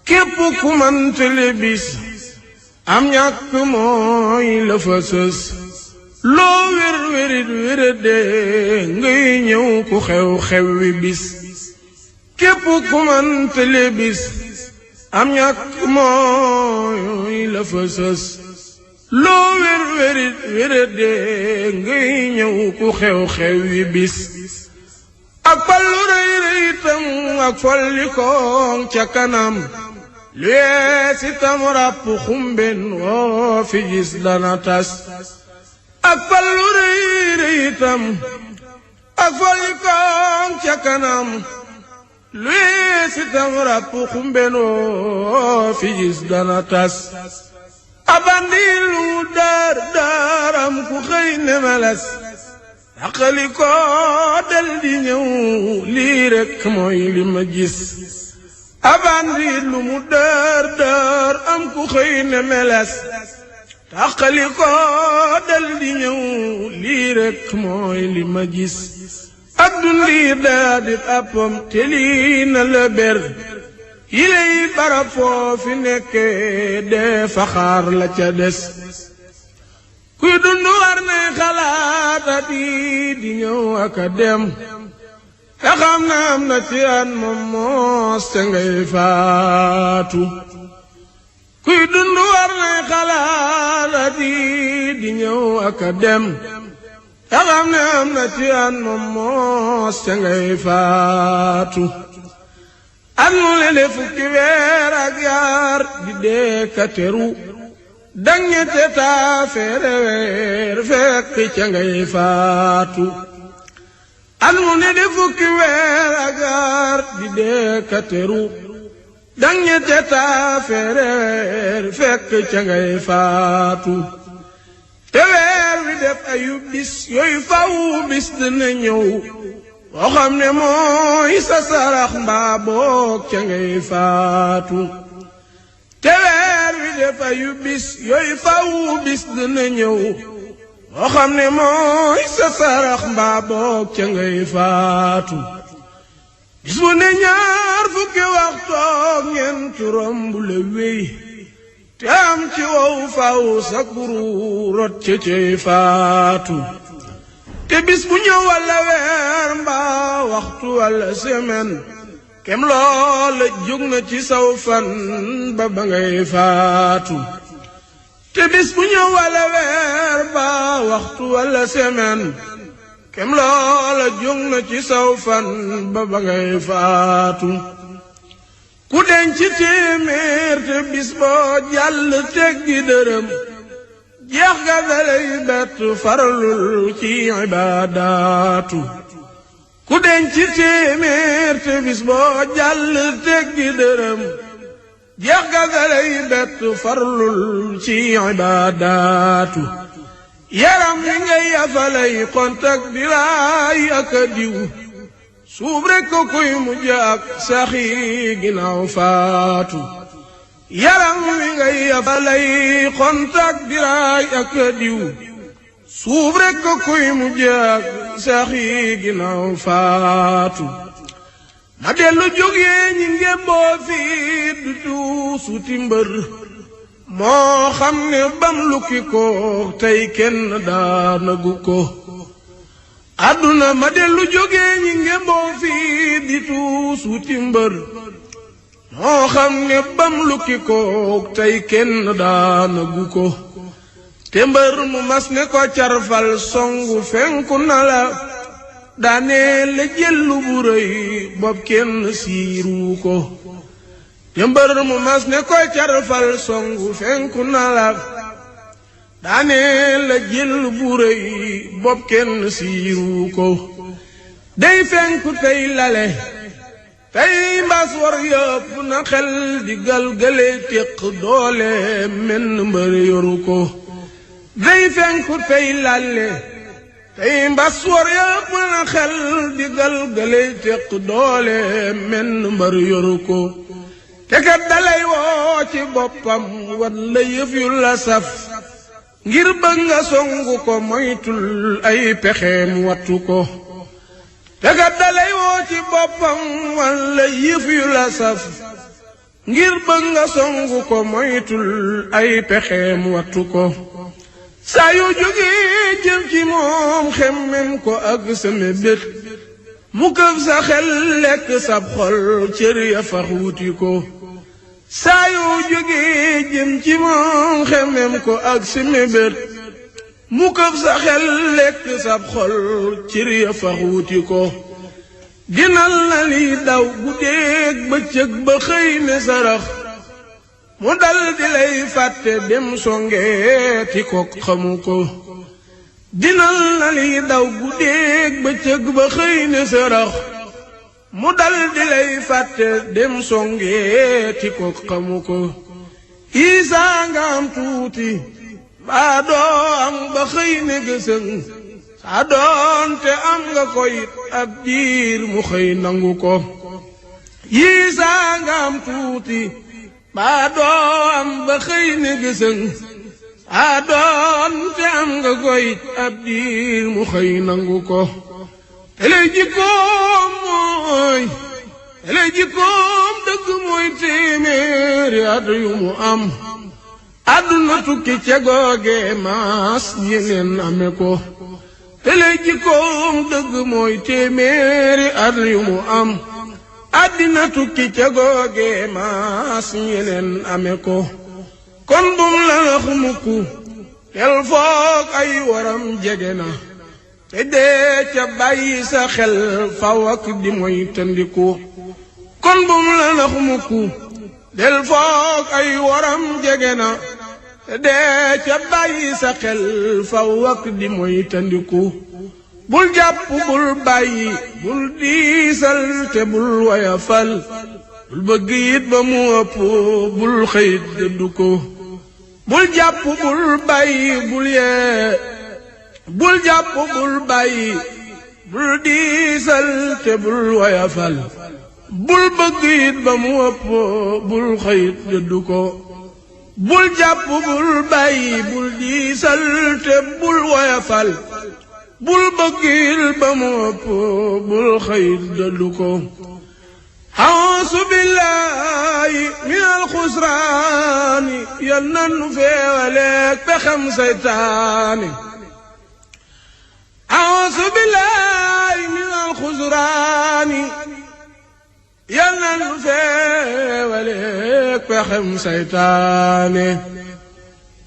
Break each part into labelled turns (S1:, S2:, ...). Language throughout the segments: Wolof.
S1: képp ku mantale bis am ñàkk mooy la fa sës loo wér wérit wérade ngay ñëw ku xew wi bis képp ku mantale bis am ñàkk mooy la fa sës loo wér wérit wérade ngay ñëw ku xew wi bis ak fallu rëy rëy tam ak folli koon ca kanam lu yees itam ràpp xumben woo fi gis dana tas ak fallu rëy rëy itam ak folli koon ca kanam lu yees itam ràpp xumben woo fi gis dana tas abandil lu daar daaram ku xëy ne meles aqali ko dal di ñëw lii rekk mooy li ma gis abandil lu mu daar daar am ku xëy ne meles aqali ko dal di ñëw lii rekk mooy li ma gis addun lii daa di appam te lii na la ber yilay barab foofi nekke dee faxaar la ca des kuy dund war na xalaat di ñëw ak a dem te xam na am na ci an moom moos te ngay faatu kuy dund war na xalaat di ñëw ak a dem te xam na am na ci an moom moos te ngay faatu at mu le fukki weer ak yaar di dee ka teru daññete taa feere weer fekk ca ngay faatu at mu ne de fukki weer ak yaar di dee ka teru daññete taa feere weer fekk ca ngay faatu te weer wi def ayu bis yooyu faw bis dina ñëw boo xam ne mooy sa sarax mbaa boog ca ngay faatu te weer wi defa yu bis yooyu faw bis dina ñëw boo xam ne mooy sa sarax mbaa boog ca ngay faatu bis bu ne ñaar fukki waxtoog ñeent romb la wéy te am ci wow faw sa kuru rot ca cay faatu te bis bu ñëw walla weer mbaa waxtu walla semaine kem loola jóg na ci saw fan ba ngay faatu te bis bu ñëw walla weer mbaa waxtu walla semaine kem loola jóg na ci saw fan ba ngay faatu ku denc téeméer te bis boo jàll teggi dërëm jeex ga dalay bett faralul ci ibaadaatu ku denc téeméer te bis boo jàll teggi dërëm jeex ga dalay bett faralul ci ibaadaatu yaram wi ngay afalay kontak di laay ak a diw suub rekk ko kuy mujj ak saxi ginnaaw faatu yaram wi ngay afalay kontak di laay ak a diw suub rekk ko kuy mujj ak saxi ginnaaw faatu ma dellu jógee ñi ngemboo fii du tuusuti mbër moo xam ne bam lukki ko tey kenn daanagu ko àdduna ma dellu jógee ñi ngemboo fii di tuusuti mbër moo xam ne bam lukki ko tey kenn daanagu ko te mbër mu mas ne ko carfal songu fenku na la daanee la jëllu bu rëy bopp kenn siiru ko te mbër mu mas ne ko carfal songu fenku na la daanee la jëllu bu rëy bopp kenn siiru ko day fenku tey lale tey mbas war yëpp na xel di galgale téq doole menn mbër yoru ko day fenku tey lalle tey mbas war yëpp na xel di galgale téq doole menn mbër yoru ko te kat dalay woo ci boppam wan la yëf yu la saf ngir bëgg nga songu ko moytul ay pexeem wattu ko te kat dalay woo ci boppam wan la yëf yu la saf ngir bëgg nga songu ko moytul ay pexeem wattu ko saa yu jógee jëm ci moom xemmem ko ak sa mébét mu këf sa xel lekk sab xol cër ya fax wuti ko saa yu jógee jëm ci moom xemmem ko ak sa mébét mu këf sa xel lekk sab xol cër ya fax wuti ko ginal na li daw guddeeg bëccëg ba xëy ne sarax mu dal di lay fàtte dem songeeti ko xamu ko dinal na li daw guddeeg bëccëg ba xëy ne sarax mu dal di lay fàtte dem songeeti ko xamu ko isaa nga am tuuti baa doo am ba xëy ne gësëng saa doonte am nga ko it ab diir mu xëy nangu ko isaa nga am tuuti baa doo am ba xëy ne gësëng saa doonte am nga ko it ab diir mu xëy nangu ko te lay jikkoom dëgg mooy téeméeri at yu mu am àdduna tukki ca googe maas yeneen ame ko te lay jikkoom dëgg mooy téeméeri at yu mu am àddina tukki ca googe maas yeneen ame ko kon bum la nax mukk tel foog ay waram jege na te dee ca bàyyi sa xel faw ak di moy tandiku kon bum la nax mukk tel foog ay waram jege na te dee ca bàyyi sa xel faw ak di moy tandiku bul jàpp bul bàyyi bul diisal te bul wayafal bul bëgg it ba mu ëpp bul xëyit dëddu ko bul jàpp bul bàyyi bul yee bul jàpp bul bàyyi bul diisal te bul wayafal bul bëgg it ba mu ëpp bul xëyit dëddu ko bul jàpp bul bàyyi bul diisal te bul wayafal bul bëggil ba mu ëpp bul xëyit dëddu ko a'uuzu billaahi minal xusraani yal na nu feewaleek pexem seytaane a'uuzu billaahi minal xusraani yal na nu feewaleek pexem seytaane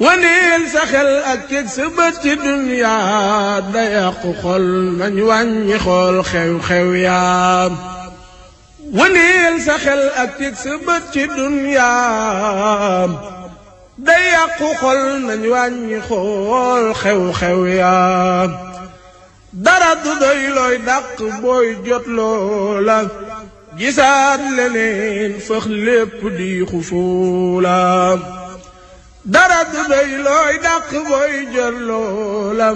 S1: waneel sa xel ak teg sa bët ci duniyaa da yàqu xol nañ wàññi xool xew-xew yaam waneel sa xel ak teg sa bët ci duniyaa da yàqu xol nañ wàññi xool xew-xew yaam dara du doy looy dàq booy jot loola gisaat leneen fëx lépp di xufuula dara du doy looy dàq booy jot loola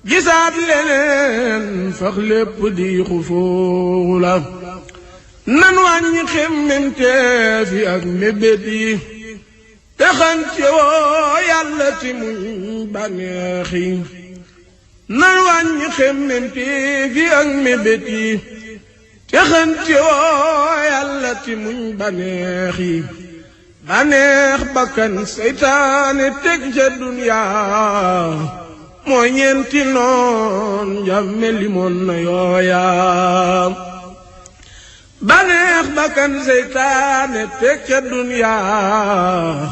S1: gisaat leneen fëx lépp di xufuula nan wàññi xemmenteef yi ak mébét yi te xante woo yàlla ti muñ bànneex yi nan wàññi xemmenteef yi ak mébét yi te xante woo yàlla ti muñ bànneex yi bànneex bakkan seytaane teg ca duniyaa mooy ñeenti noon njàmme limoon na yooyaa bànneex bakkan seytaane teg ca duniyaa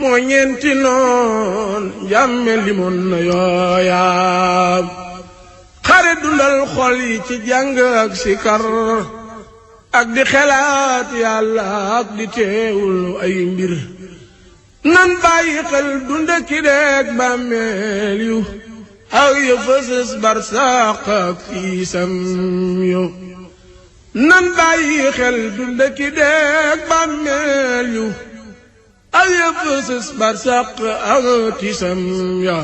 S1: mooy ñeenti noon njàmme limoon na yooyaa xare dundal xol yi ci jàng ak sikar ak di xelaat yàlla ak di teewul ay mbir nan bàyyi xel dunda ki deeg bàmmeel yu ak ya fësës barsàq ak fiisam yu nan bàyyi xel dunda ki deeg bàmmeel yu ak ya fësës barsàq ak tiisam ya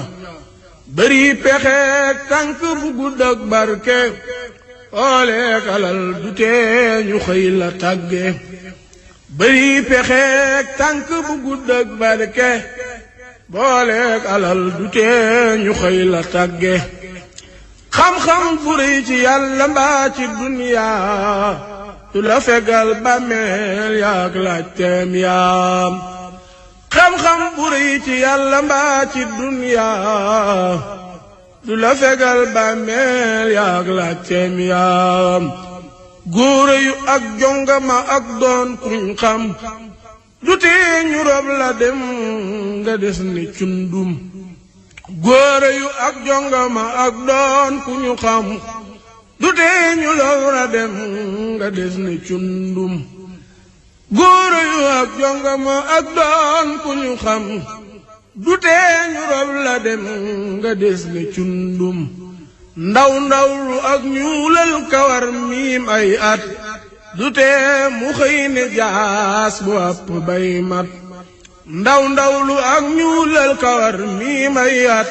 S1: bëri pexeek tànk bu gudd ak barke ooleek alal du tee ñu xëy la tàgge bëri pexeek tànk bu gudd ak barke booleek alal du tee ñu xëy la tàgge xam-xam bu rëy ci yàlla mbaa ci duniyaa du la fegal bàmmeel yaak laajteem yaam xam-xam bu rëy ci yàlla mbaa ci duniyaa du la fegal bàmmeel yaak laajteem yaam góor yu ak jongama ak doon kuñ xam du tee ñu rob la dem nga des ni cundum góor yu ak jongama ak doon kuñu xam du tee ñu rob la dem nga des ni cundum góor yu ak jongama ak doon kuñu xam du tee ñu rob la dem nga des ni cundum ndaw ndaw lu ak ñuulal kawar miim ay at du tee mu xëy ne jaas bu àpp bay mat ndaw ndaw lu ak ñuulal kawar miim ay at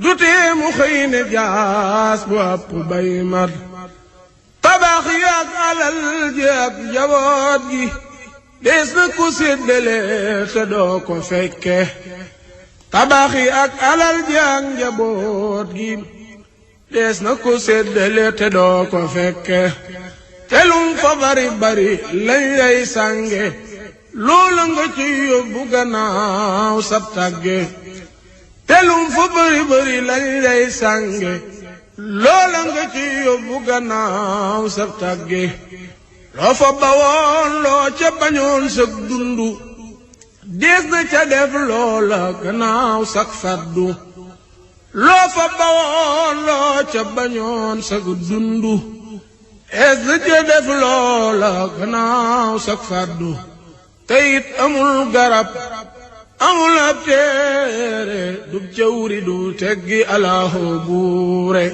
S1: du tee mu xëy ne jaas bu àpp bay mat tabax yi ak alal ji ak njaboot gi dees na ko séddale te doo ko fekke tabax yi ak alal ji ak njaboot gi dees na ko séddale te doo ko fekke telum fa bari bari lañ lay sànge loola nga ci yóbbu gannaaw sab tàgge telum fa bari bari lañ lay sànge loola nga ci yóbbu gannaaw sab tàgge loo fa bawoon loo ca bañoon sag dundu dees na ca def loola gannaaw sag faddu loo fa bawoon loo ca bañoon sag dundu es na ca def loola gannaaw sag faddu teyit amul garab amul ab téere dub jawri du teggi alaaho buure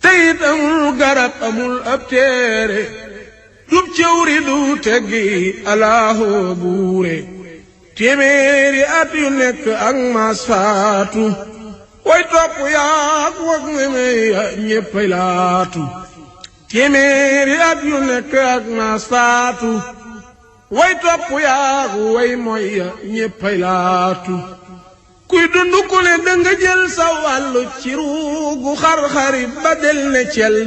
S1: teyit amul garab amul ab téere dub jawri du teggi alaaho buure téeméeri at yu nekk ak maas faatu way topp yaak wak meme ya ñéppay laatu téeméeri at yu nekk ak maas faatu way topp yaak way moy ya ñéppay laatu kuy dund ku ne danga jël sa wàllu ci ruugu xar-xari ba del ne cell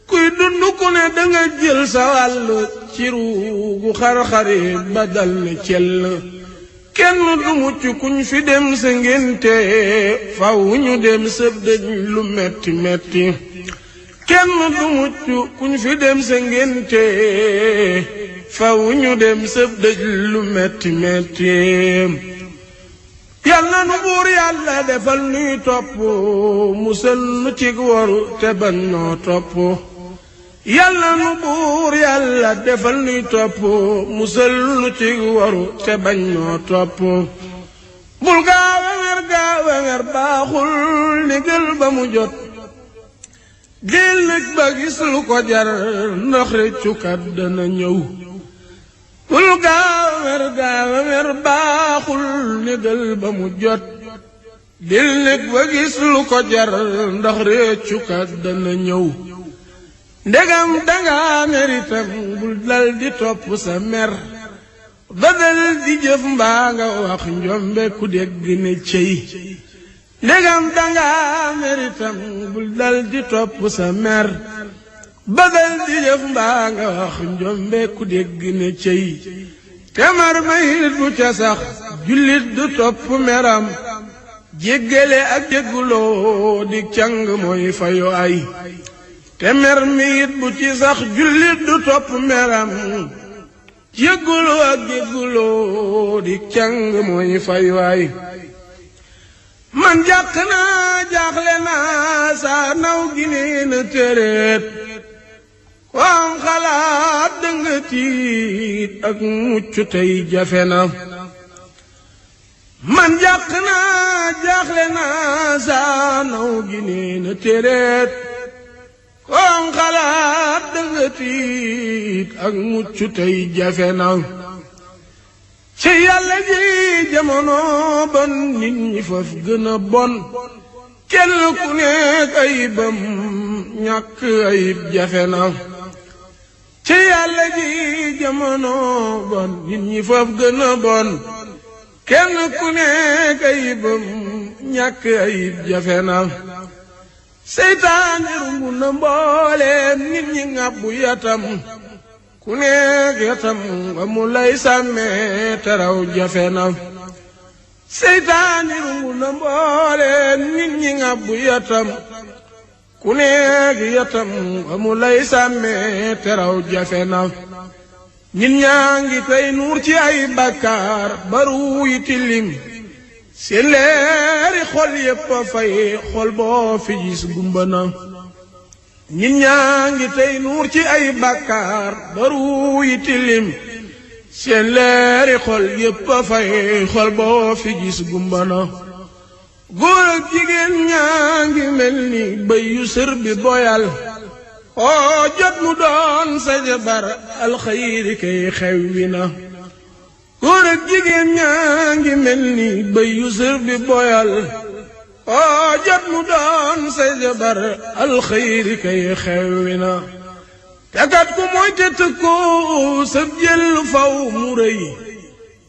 S1: kuy dund ku ne danga jël sa wàllu ci ruugu xar-xari ba dal ne cell kenn du mucc kuñ fi dem sa ngénte faw ñu dem sa dëj lu metti metti kenn du mucc kuñ fi dem sa ngénte faw ñu dem sa dëj lu metti metti yàlla nu buur yàlla defal nuy topp musal nu cig waru te bañ noo topp yàlla nu buur yàlla defal nuy topp musal nu cig waru te bañ noo topp bul gaawa mer baaxul ndigal ba mu jot dil nag ba gis lu ko jar ndax réccukat dana ñëw bul gaawa mer baaxul ndigal ba mu jot dil nag ba gis lu ko jar ndax réccukat dana ñëw ndegam danga meritam bul dal di topp sa mer ba dal di jëf mbaa nga wax njombe ku dégg ne cey ndegam danga meritam bul dal di topp sa mer ba dal di jëf mbaa nga wax njombe ku dégg ne cey te mar mayit bu ca sax jullit du topp meram jéggale ak jégguloo di càng mooy fayu ay te mer mi it bu ci sax jullit du topp meram jégguloo ak jégguloo di càng mooy fay waay man jàq naa jaaxle naa saa naw gi nee na téréet ko am xalaat danga tiit ak mucc tey jafe na man jàq naa jaaxle naa saa naw gi nee na téréet koom xalaat danga tiit ak mucc tey jafe na ci yàlla ji jamono bon nit ñi faf gën a bon kenn ku nekk ayibam ñàkk ayib jafe na ci yàlla ji jamono bon nit ñi faf gën a bon kenn ku nekk ayibam ñàkk ayib jafe na seytaane rungu na mbooleem nit ñi ngàbbu yatam ku nekk yatam amu lay sàmmee teraw jafe na seytaane rungu na mbooleem nit ñi ngàbbu yatam ku nekk yatam amu lay sàmmee teraw jafe na nit ñaa ngi tey nuur ci ay bàkkaar baru yi tilim seen leeri xol yépp a fay xol boo fi gis gumba na nit ñaa ngi tey nuur ci ay bàkkaar baru yi tilim seen leeri xol yépp a fay xol boo fi gis gumba na góor ak jigéen ñaa ngi mel ni bëy yu sër bi boyal oo jot mu doon sa jabar alxayri kay xewwi na góor ak jigéen ñaa ngi mel ni bëy yu sër bi boyal oo jot mu doon sa jabar alxayri kay xewwi na te kat ku mooy te tëkko sab jël faw mu rëy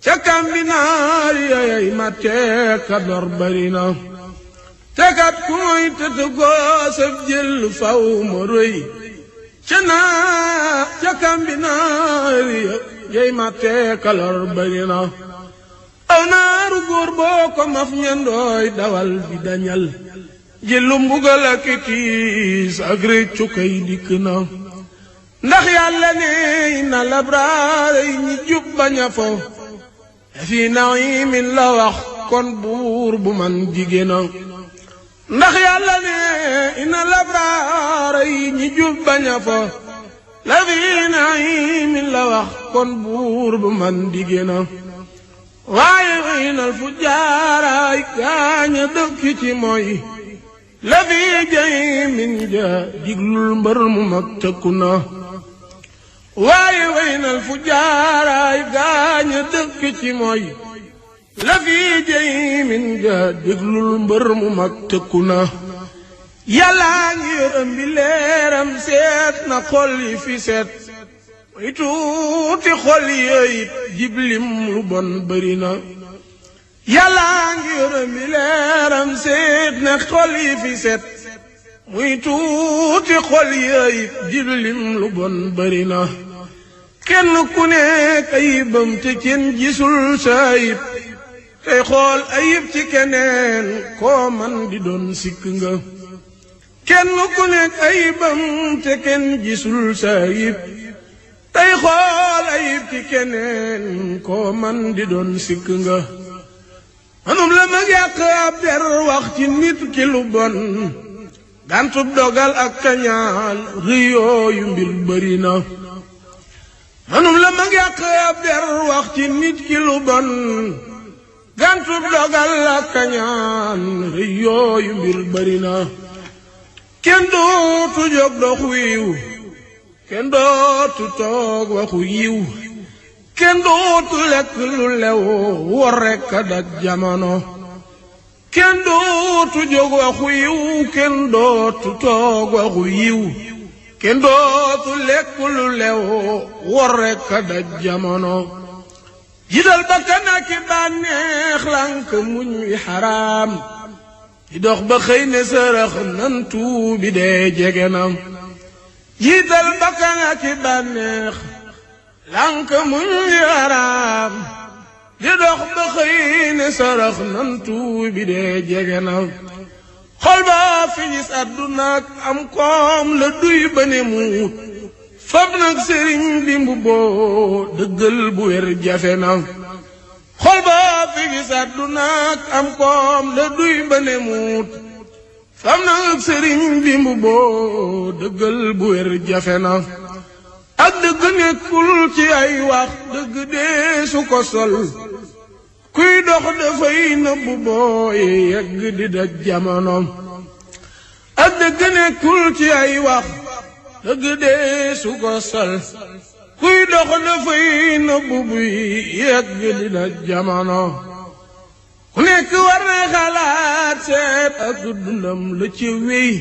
S1: ca kambi naar yayay matte ka dor bari na te kat ku mooy te tëkko sab jël faw mu rëy ca kambi naar yay matte ka lor bari na aw naaru góor boo ko maf ñandooy dawal di dañal jëlu mbugal ak tiis ak réccu kay dikk na ndax yàlla ne na labraar yi ñi jub baña fo fi naimin la wax kon buur bu man jigéena ndax yàlla ne ina labraar yi ñi jub baña fo la fi naimin la wax kon buur bu man jigéena waaye inal fu jaaraay gaaña dëkk ci mooy la fi jay min ja diglul mbër mu mag tëkku na waaye waynal fu jaaraay gaaña dëkk ci mooy la fi jey min ja déglul mbër mu mag tëkku na yàllaa ngi yoram bi leeram seet na xol yi fi seet muy tuuti xol yooyit jiblim lu bon bëri na yàllaa ngi yoram bi leeram seet na xol yi fi seet muy tuuti xol yooyit jiblim lu bon bëri na kenn ku nekk ayibam te kenn gisul sa ayib tey xool ayib ci keneen koo man di doon sikk nga kenn ku nekk ayibam te kenn gisul sa ayib tey xool ayib ci keneen koo man di doon sikk nga manum la mag yàq ab der wax ci nit ki lu bon gàntub dogal ak kañaan riyooyu mbir bëri na manum la mag yàq ab der wax ci nit ki lu bon gàntub dogal ak kañaan riyooyu mbir bëri na kenn dootu jóg dox wiiw kenn dootu toog waxu yiw kenn dootu lekk lu lew wor rekk a daj jamono kenn dootu jóg waxu yiw kenn dootu toog waxu yiw kenn dootu lekk lu lew wor rekk a daj jamono jiital bakkan ak bànneex lànk muñ wi xaraam di dox ba xëy ne sërëx nan tuubi dee jege na jiital bakkan ak bànneex lànk muñ wi xaraam di dox ba xëy ne sërëx nan tuubi dee jege na xol ba fi gis àdduna ak am koom la duy ba ne muut fab nag sëriñ bi mbubboo dëggal bu wér jafe na xol ba fi gis àdduna ak am koom la duy ba ne muut fab nag sëriñ bi mbubboo dëggal bu wér jafe na ak dëgg nekkul ci ay wax dëgg dee su ko sol kuy dox dafay nëbbu booy yegg di daj jamono ak dëgg nekkul ci ay wax dëgg dee su ko sol kuy dox dafay nëbbu buy yegg di daj jamono ku nekk war na xalaat seet ak dundam la ci wéy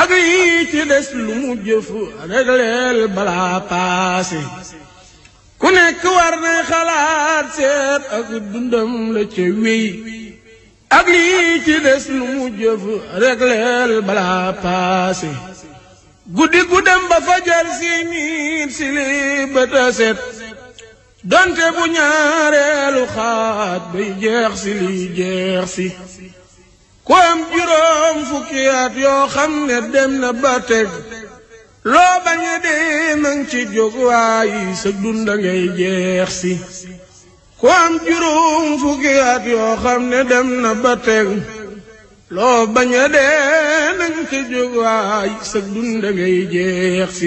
S1: ak lii ci des lu mu jëf regleel balaa paase ku nekk war na xalaat seet ak dundam la ca wéy ak lii ci des nu mu jëf regleel balaa paase guddi guddem ba fajar si miit si li bëta set donte bu ñaareelu xaaj bay jeex si liy jeex si ku am juróom fukki at yoo xam ne dem na ba teg loo bañ a dee nang ci jóg waayi sa dunda ngay jeex si ku am juróom fukki at yoo xam ne dem na ba teg loo bañ a dee nang ci jóg waayi sa dunda ngay jeex si